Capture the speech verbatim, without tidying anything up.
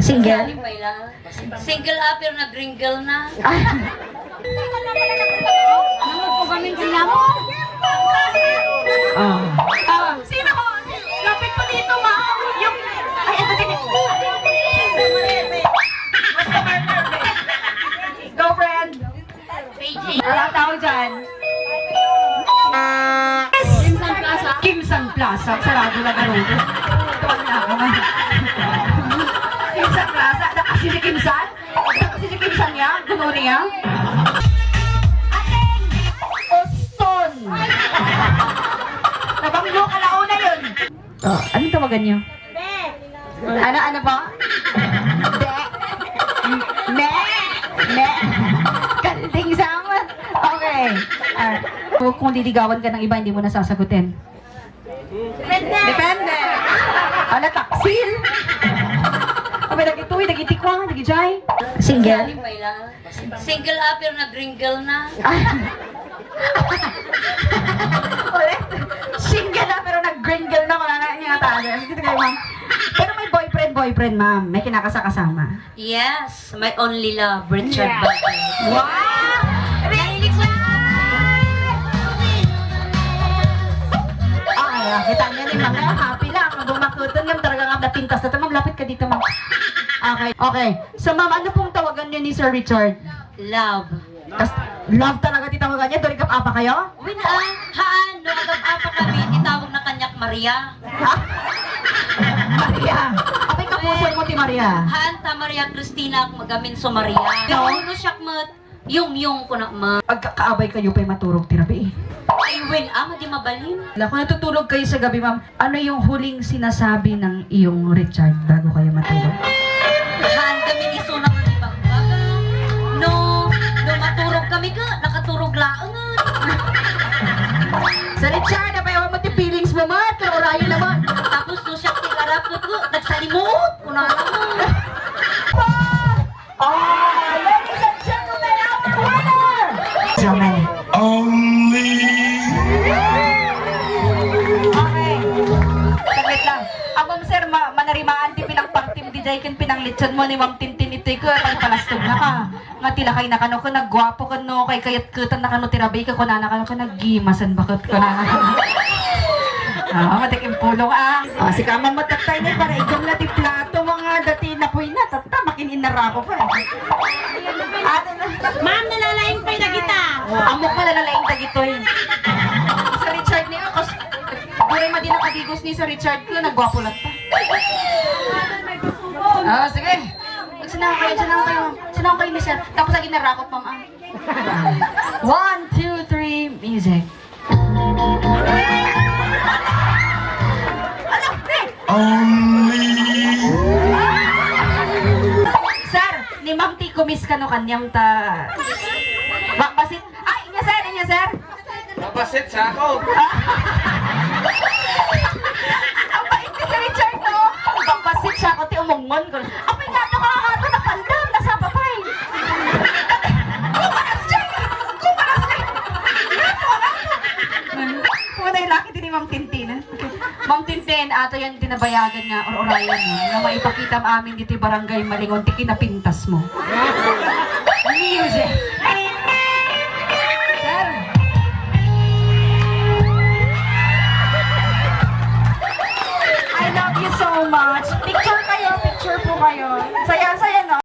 Single? Single, my love. Single after nag-ringle na. Ano po kami kailangan? Ah. Ah, sino? Lapit po dito, ma'am. Yung, ay, ito din. Go, friend. Wala tao dyan. Kimsan Plaza. Kimsan Plaza. Sarado na garo. Tuwag na ako, ma'am. Kimsan Plaza. Nakasi ni Kimsan? Nakasi ni Kimsan niya? Guno niya? Uston. Nabanglo ka na una yun. Oh, anong tawagan niyo? Ano, ano po? De. Me. Me. Kalding sama. Okay. Ah, kung, kung liligawan ka ng iba, hindi mo na sasagutin. Depende. Ala, taksil. Abay, dagitoy, dagiti kwa, dagijay. Single? Single after nag-ringle na. Ulit. Single na pero nag-gringle na, wala na niya tayo. Dito kayo, ma'am. Pero may boyfriend, boyfriend, ma'am. May kinakasakasama. Yes, my only love, Richard Valdez. Wow! Richard! Ah, ay, ah, kita niya ni ma'am. Ay, happy lang. Ang bumakutun nga talaga nga napintas na to, ma'am. Lapit ka dito, ma'am. Okay, okay. So, ma'am, ano pong tawagan niyo ni Sir Richard? Love. Kas-, love talaga ti tawagan niya? Duri gap-apa kayo? Wen, ah, haan, no agap-apa kami, ti tawag na kaniak Maria. Ha? Maria. Apay kapuson mo ti Maria? Haan ta Maria Cristina, magamin so Maria. No? Pero uno siak met, yung yung ko na ma. Agkakaabay kayo pa'y maturog ti rabii. Ay, wen, ah, madi mabalin. Wala, kung natutulog kayo sa gabi, ma'am, ano yung huling sinasabi ng iyong Richard bago kayo matulog? Handa mi ni Suna nga ibagbaga. No, no maturog kami ka, nakaturog laeng. Sa Richard, apayawan mo ti feelings mo, mat. Pero orayan naman. Tapos, no, siya, ti karap ko, nagsalimot. Kuna naman. Oh, ladies and gentlemen, our winner! Gentlemen. Only. Okay. Saglit lang. Amom, sir, ma-, manarimaan ti pinangpartim dijay ken pinanglitson mo ni Ma'am Tintin itoy ko, pagpalastog na ka. Nga ti lakay na kano ko, nagguapo kano, kay kayat kutan na kano ti rabii ka, kunana kano ka, naggimasan bakit kunana. Ah, matikim pulong, ah. Ah, si kamang mataktay na, para igam na ti plato, mga dati na po yun, na. Ta, makin-inara ko pa, eh. Ano na? Ma'am, nalalaing pa'y dagita. Amok mo, nalalaing dagitoy. Sa Richard niya, kas-, gure madi nakagigos ni sa Richard ko, nagwapo lang ta. Ah, sige. Magsinaw kayo, sinaw kayo. Sinaw kayo ni sir. Tapos lagi narakot, ma'am, ah. One, two, three, music. Only. Sir, ni Ma'am ti kumis kano kaniam ta. Bakbasit. Ay, inya, sir, inya, sir. Bakbasit siya ako. Ang bait ni Sir Richard, no? Bakbasit siya ako, ti umungon ko. Apay nga to, kakato, napandam, nasa papay. Kumanas siya! Kumanas siya! Nga to, nga to! Kung ano yung laki din ni Ma'am Tintin, eh. Ma'am Tintin, ato yan tinabayagan nga or-orayan mo nga maipakita mo amin dito'y barangay Malingon ti kinapintas mo. Music. Sir. I love you so much. Picture kayo, picture po kayo. Saya,